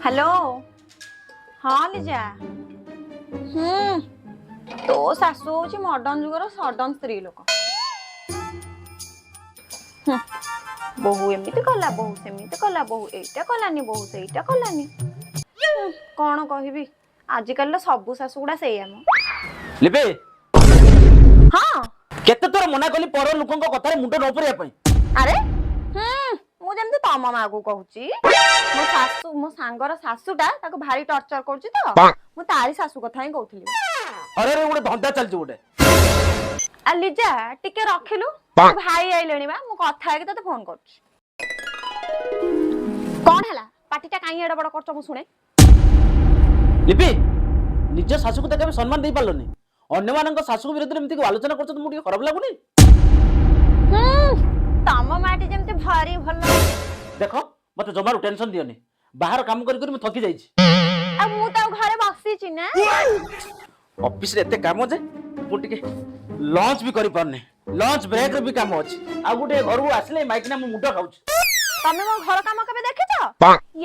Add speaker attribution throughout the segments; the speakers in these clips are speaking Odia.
Speaker 1: ହ୍ୟାଲୋ। ହଁ ଲିଜା। ହୁଁ, ତୋ ଶାଶୁ ହଉଛି ମଡର୍ନ ଯୁଗର ସଡନ ସ୍ତ୍ରୀ ଲୋକ। ହୁଁ, ବୋହୂ ଏମିତି କଲା, ବୋହୂ ସେମିତି କଲା, ବୋହୂ ଏଇଟା କଲାନି, ବୋହୂ ସେଇଟା କଲାନି। କଣ କହିବି, ଆଜିକାଲିର ସବୁ ଶାଶୁ ଗୁଡା ସେଇଆ ମ।
Speaker 2: ଲିପି।
Speaker 1: ହଁ।
Speaker 2: କେତେ ଥର ମନା କଲି ପର ଲୋକଙ୍କ କଥାରେ ମୁଣ୍ଡ ନ ପୁରେଇବା ପାଇଁ?
Speaker 1: ଆରେ ହୁଁ, ମୁଁ ଯେମିତି ତମ ମାକୁ କହୁଛି, ମୋ ଶାଶୁ, ମୋ ସାଙ୍ଗର ଶାଶୁଟା ତାକୁ ଭାରି ଟର୍ଚର କରୁଛି ତ, ମୁଁ ତାରି ଶାଶୁ କଥା ହିଁ କହୁଥିଲି।
Speaker 2: ଅରେ ଅରେ, ଗୋଟେ ଧନ୍ଦା ଚାଲିଛି ଗୋଟେ।
Speaker 1: ଆ ଲିଜା, ଟିକେ ରଖିଲୁ, ମୋ ଭାଇ ଆଇଲେଣି ବା, ମୁଁ କଥା ହେଇକି ତତେ ଫୋନ କରୁଛି। କଣ ହେଲା? ପାଟିଟା କାହିଁ ଏଡ ବଡ କରୁଛ, ମୁଁ ଶୁଣେ।
Speaker 2: ଲିପି, ନିଜ ଶାଶୁକୁ ତ କେବେ ସମ୍ମାନ ଦେଇପାରିଲନି, ଅନ୍ୟମାନଙ୍କ ଶାଶୁକୁ ବିରୋଧରେ ଏମିତି ଆଲୋଚନା କରୁଛ, ତମକୁ ଟିକେ ଖରାପ ଲାଗୁନି?
Speaker 1: ହୁଁ, ତମ ମାଟି ଯେମିତି ଭାରି ଭଲ।
Speaker 2: ଦେଖ, ମତେ ଜମାରୁ ଟେନସନ ଦିଅନି। ବାହାର କାମ କରି କରି ମୁଁ ଥକି ଯାଇଛି।
Speaker 1: ଆଉ ମୁଁ ତ ଆଉ ଘରେ ବସିଛି ନା?
Speaker 2: ଅଫିସରେ ଏତେ କାମ ଯେ ମୁଁ ଟିକେ ଲଞ୍ଚ ବି କରିପାରୁନି। ଲଞ୍ଚ ବ୍ରେକରେ ବି କାମ ଅଛି। ଆଉ ଗୋଟେ ଘରକୁ ଆସିଲେ ମାଇକିନା ମୋ ମୁଣ୍ଡ ଖାଉଛି।
Speaker 1: ତମେ ମୋ ଘର କାମ କେବେ ଦେଖିଛ?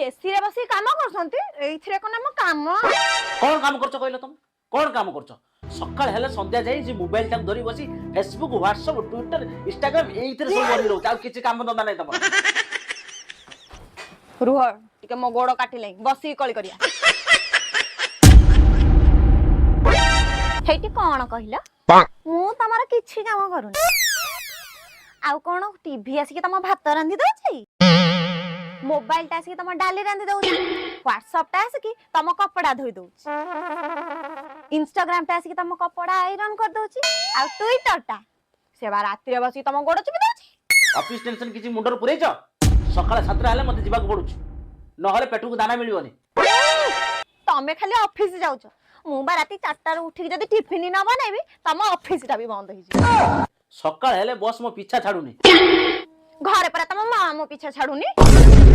Speaker 1: ଏସି ରେ ବସିକି କାମ କରୁଛନ୍ତି, ଏଇଥିରେ କଣ ଆମ କାମ?
Speaker 2: କଣ କାମ କରୁଛ କହିଲ? ତମେ କଣ କାମ କରୁଛ? ସକାଳ ହେଲେ ସନ୍ଧ୍ୟା ଯାଇ ସେ ମୋବାଇଲ ଟାକୁ ଧରି ବସି ଫେସବୁକ୍, ହ୍ୱାଟ୍ସଆପ୍, ଟ୍ୱିଟର, ଇନଷ୍ଟାଗ୍ରାମ ଏଇଥିରେ ସବୁ ଭରି ରହୁଛି। ଆଉ କିଛି କାମ ଧନ୍ଦା ନାହିଁ ତମର।
Speaker 1: ରୁହ ଟିକେ, ମୋ ଗୋଡ କାଟିଲେ, ବସିକି କଳି କରିବା। ହେଇଠି କଣ କହିଲ? ମୁଁ ତମର କିଛି କାମ କରୁନି। ଆଉ କଣ, ଟିଭି ଆସିକି ତମ ଭାତ ରାନ୍ଧି ଦଉଛି, ମୋବାଇଲ ଟା ଆସିକି ତମ ଡାଲି ରାନ୍ଧି ଦଉଛି, ହ୍ୱାଟ୍ସଆପ ଟା ଆସିକି ତମ କପଡା ଧୋଇ ଦଉଛି, ଇନଷ୍ଟାଗ୍ରାମ ଟା ଆସିକି ତମ କପଡା ଆଇରନ୍ କରିଦଉଛି, ଆଉ ଟ୍ୱିଟର ଟା ସେ ବା ରାତିରେ ବସିକି ତମ ଗୋଡ ଚିପି ଦଉଛି।
Speaker 2: ଅଫିସ ଟେନସନ କିଛି ମୁଣ୍ଡରେ ପୁରେଇଛ? ସକାଳ 7ଟା ହେଲେ ମତେ ଯିବାକୁ ପଡୁଛି, ନହେଲେ ପେଟକୁ ଦାନା ମିଳିବନି।
Speaker 1: ତମେ ଖାଲି ଅଫିସ ଯାଉଛ, ମୁଁ ବା ରାତି 4ଟାରୁ ଉଠିକି ଯଦି ଟିଫିନ ନ ବନେଇବି, ତମ ଅଫିସ ଟା ବି ବନ୍ଦ ହେଇଯିବ।
Speaker 2: ସକାଳ ହେଲେ ବସ୍ ମୋ ପିଛା ଛାଡୁନି।
Speaker 1: ଘରେ ପରା ତମ ମା ମୋ ପିଛା ଛାଡୁନି।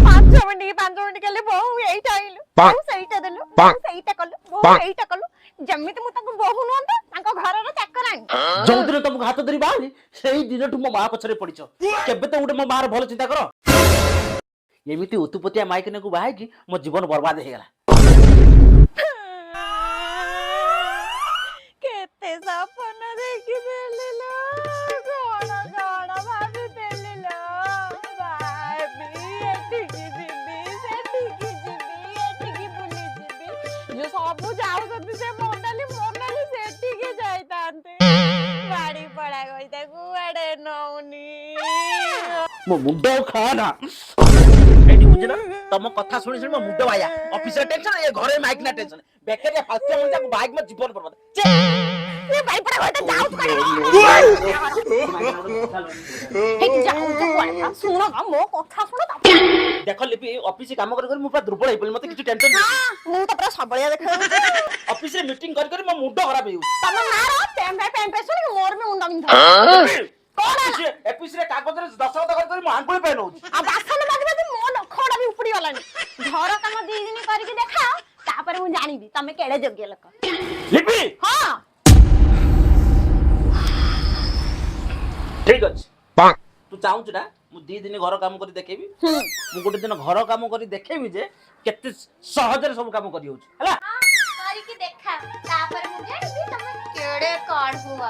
Speaker 1: 5 ମିନିଟ 5 ମିନିଟ ଖାଲି ବୋହୁ ଏଇଟା ଆଇଲୁ, ବୋହୁ ସେଇଟା ଦେଲୁ, ବୋହୁ ସେଇଟା କଲୁ, ବୋହୁ ଏଇଟା କଲୁ। ଯେମିତି ମୁଁ ତାଙ୍କୁ ବୋହୁ ନୁହନ୍ତ, ତାଙ୍କ ଘରର ଚାକରାଣୀ।
Speaker 2: ଯୋଉଦିନ ତମକୁ ହାତ ଧରି ବାହାରିଲି, ସେଇ ଦିନଠୁ ମୋ ମା ପଛରେ ପଡିଛ। କେବେ ତ ଗୋଟେ ମୋ ମାର ଭଲ ଚିନ୍ତା କର। ଏମିତି ଉତୁପତିଆ ମାଇକିନାକୁ ବାହାଇକି ମୋ ଜୀବନ ବର୍ବାଦ ହେଇଗଲା।
Speaker 1: କେତେ ସପନ ଦେଖିଥିଲି ଲୋ, କଣ କଣ ଭାବିଥିଲି ଲୋ। ଭାବି ଏଠିକି ଯିବି, ସେଠିକି ଯିବି, ଏଠିକି ବୁଲି ଯିବି। ଯୋଉ ସବୁ ଯାଉଛନ୍ତି ସେ ମନାଲି ମନାଲି, ସେଠିକି ଯାଇଥାନ୍ତି। ବାଡି ପଡା କହିତା କୁଆଡେ ନଉନି।
Speaker 2: ମୋ ମୁଣ୍ଡ ଆଉ ଖା ନା ଏଇଠି, ବୁଝିଲ? ତମ କଥା ଶୁଣି ଶୁଣି ମୋ ମୁଣ୍ଡ ବାୟା। ଅଫିସରେ ଟେନସନ, ଏ ଘରେ ମାଇକିନା ଟେନସନ। ବେକାରିଆ ଫାଲତୁ ମଣିଷକୁ ବାହାଇକି ମୋ ଜୀବନ ବର୍ବାଦ। ଛେ!
Speaker 1: ଏ ବାଇପଡା କହିତା ଯାଉଛୁ କୁଆଡେ? ହେଇଠି ଯାଉଛୁ କୁଆଡେ? ଶୁଣ ମୋ କଥା ଶୁଣ।
Speaker 2: ଦେଖ ଲିପି, ଅଫିସ କାମ କରି କରି ମୁଁ ପୁରା ଦୁର୍ବଳ ହେଇପଡିଲି। ମତେ କିଛି ଟେନସନ।
Speaker 1: ମୁଁ ତ ପୁରା ସବଳିଆ ଦେଖାଯାଉଛି।
Speaker 2: ଅଫିସରେ ମିଟିଂ କରି କରି ମୋ ମୁଣ୍ଡ ଖରାପ ହେଇଯାଉଛି।
Speaker 1: ତମ ମାର ପେଁ ପେଁ ପେଁ ପେଁ ଶୁଣିକି ମୋର ବି ମୁଣ୍ଡ ବିନ୍ଧା। କଣ ହେଲା?
Speaker 2: ଅଫିସରେ କାଗଜରେ ଦସ୍ତଖତ କରି କରି ମୋ ଆଙ୍ଗୁଳି ପେନ୍ ହଉଛି।
Speaker 1: ଆଉ ବାସନ ମାଜି ମାଜି ମୋ ନଖ ଗୁଡା ବି ଉପୁଡି ଗଲାଣି। ଘର କାମ 2 ଦିନ କରିକି ଦେଖାଅ, ତାପରେ ମୁଁ ଜାଣିବି ତମେ କେଡେ ଯୋଗ୍ୟ ଲୋକ।
Speaker 2: ଲିପି।
Speaker 1: ହଁ।
Speaker 2: ଠିକ ଅଛି, ତୁ ଚାହୁଁଛୁ ନା ମୁଁ 2 ଦିନ ଘର କାମ କରି ଦେଖେଇବି?
Speaker 1: ହୁଁ।
Speaker 2: ମୁଁ ଗୋଟେ ଦିନ ଘର କାମ କରି ଦେଖେଇବି ଯେ କେତେ ସହଜରେ ସବୁ କାମ କରି ହଉଛି, ହେଲା?
Speaker 1: କରିକି ଦେଖା, ତାପରେ ମୁଁ ଜାଣିବି ତମେ କେଡେ କାଢୁଆ।